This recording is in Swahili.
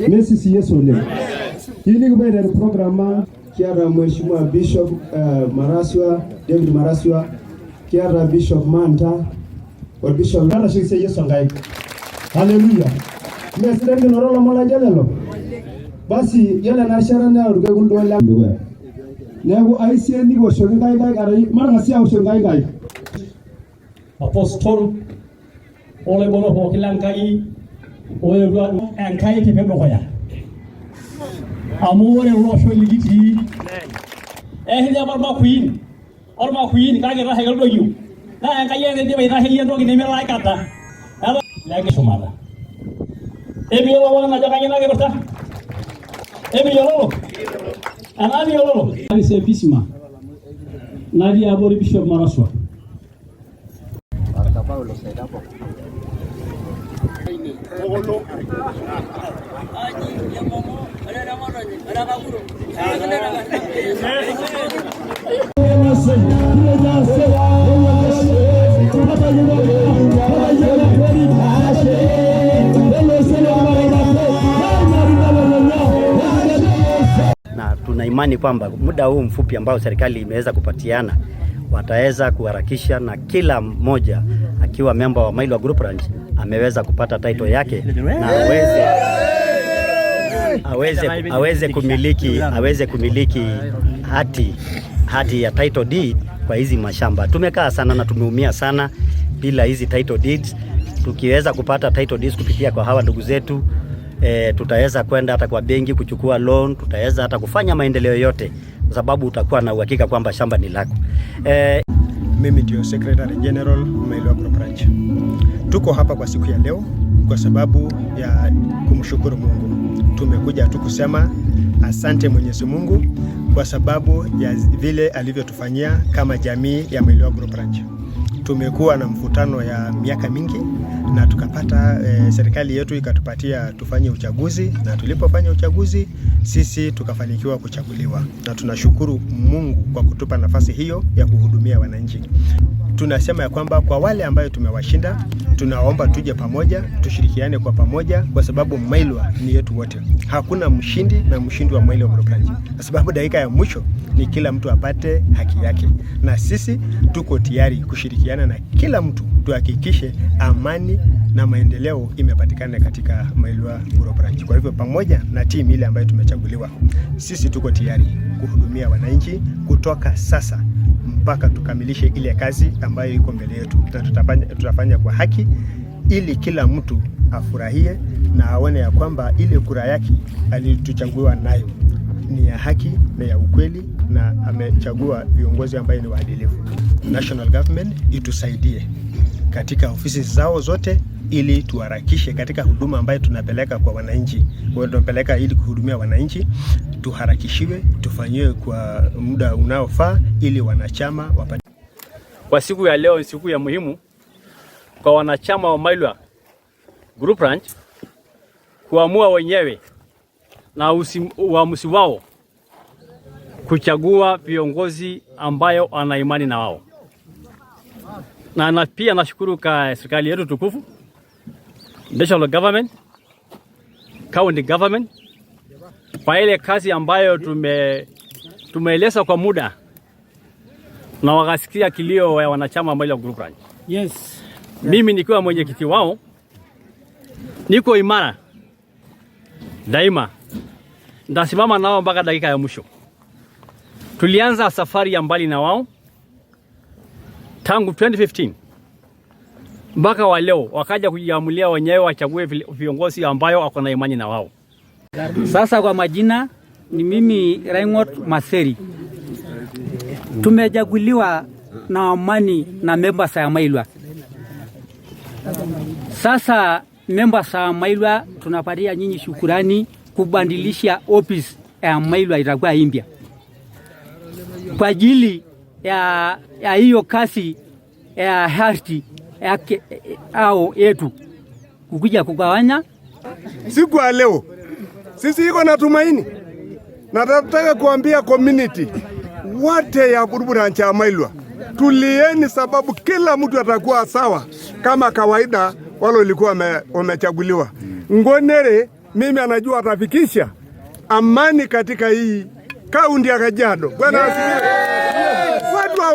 Mesisi Yesu oleng. Ili kubaita program ang Kiata Mheshimiwa Bishop Maraswa, David Maraswa, kiata Bishop Manta, o Bishop Kata shi Yesu Enkai. Haleluya. Mee sidai kinoto lomon laijo lelo. Basi yiolo ena rishata naa orkekun duo le dukuya. Neeku aisie nikiwoshoki nkaik nkaik arashu matang'asi aoshoki nkaik nkaik. Apostol oloiboro pookin le Nkai oetua Enkai tipik dukuya amu ore ele osho likitii etii apa irmakuin ormakuin kake itasheki oldonyio naa Enkai ake naidim aitasheyie entoki nemelo aikata lekishumata. Emiyiolo pookin ajo kanyoo ina kipirta? Emiyiololo? Enaa miyiololo? Pisima natii abori Bishop Maraswa. Na tuna imani kwamba muda huu mfupi ambao serikali imeweza kupatiana wataweza kuharakisha na kila mmoja akiwa memba wa Mailwa Group Ranch ameweza kupata title yake na aweze kumiliki hati ya title deed kwa hizi mashamba. Tumekaa sana na tumeumia sana bila hizi title deeds. Tukiweza kupata title deeds kupitia kwa hawa ndugu zetu, tutaweza kwenda hata kwa benki kuchukua loan, tutaweza hata kufanya maendeleo yote kwa sababu utakuwa na uhakika kwamba shamba ni lako. Mimi ndio Secretary General Mailwa Group Ranch. Tuko hapa kwa siku ya leo kwa sababu ya kumshukuru Mungu. Tumekuja tu kusema asante Mwenyezi Mungu kwa sababu ya vile alivyotufanyia kama jamii ya Mailwa Group Ranch. Tumekuwa na mvutano ya miaka mingi na tukapata serikali yetu ikatupatia tufanye uchaguzi, na tulipofanya uchaguzi sisi tukafanikiwa kuchaguliwa, na tunashukuru Mungu kwa kutupa nafasi hiyo ya kuhudumia wananchi. Tunasema ya kwamba kwa wale ambayo tumewashinda, tunaomba tuje pamoja, tushirikiane kwa pamoja, kwa sababu Mailwa ni yetu wote. Hakuna mshindi na mshindi wa Mailwa Group Ranch, kwa sababu dakika ya mwisho ni kila mtu apate haki yake, na sisi tuko tayari kushirikiana na kila mtu tuhakikishe amani na maendeleo imepatikana katika Mailwa Group Ranch. Kwa hivyo pamoja na timu ile ambayo tumechaguliwa, sisi tuko tayari kuhudumia wananchi kutoka sasa mpaka tukamilishe ile kazi ambayo iko mbele yetu, na tutafanya kwa haki ili kila mtu afurahie na aone ya kwamba ile kura yake alituchagua nayo ni ya haki na ya ukweli na amechagua viongozi ambaye ni waadilifu. National government itusaidie katika ofisi zao zote ili tuharakishe katika huduma ambayo tunapeleka kwa wananchi. Kwa tunapeleka ili kuhudumia wananchi, tuharakishiwe, tufanyiwe kwa muda unaofaa ili wanachama wapate. Kwa siku ya leo ni siku ya muhimu kwa wanachama wa Mailwa Group Ranch kuamua wenyewe na uamuzi wao kuchagua viongozi ambayo ana imani na wao, na pia nashukuru kwa serikali yetu tukufu, national government, county government kwa ile kazi ambayo tumeeleza kwa muda na wakasikia kilio ya wanachama wa Mailwa Group Ranch. Mimi nikiwa mwenyekiti wao niko imara daima, nitasimama nao mpaka dakika ya mwisho. Tulianza safari ya mbali na wao tangu 2015 mpaka wa leo, wakaja kujiamulia wenyewe wachague viongozi ambayo wako na imani na wao. Sasa kwa majina ni mimi Raingot Maseri. Tumechaguliwa na amani na members ya Mailwa. Sasa members ya Mailwa tunapatia nyinyi shukurani kubadilisha office ya Mailwa itakuwa impya kwa ajili ya hiyo kazi ya hati. yake au yetu kukuja kugawanya. Siku ya leo sisi iko na tumaini, na nataka kuambia community wote ya branch ya Mailwa, tulieni, sababu kila mtu atakuwa sawa kama kawaida wale walikuwa wamechaguliwa. Ngonere mimi anajua atafikisha amani katika hii kaunti ya Kajiado. Bwana asifiwe.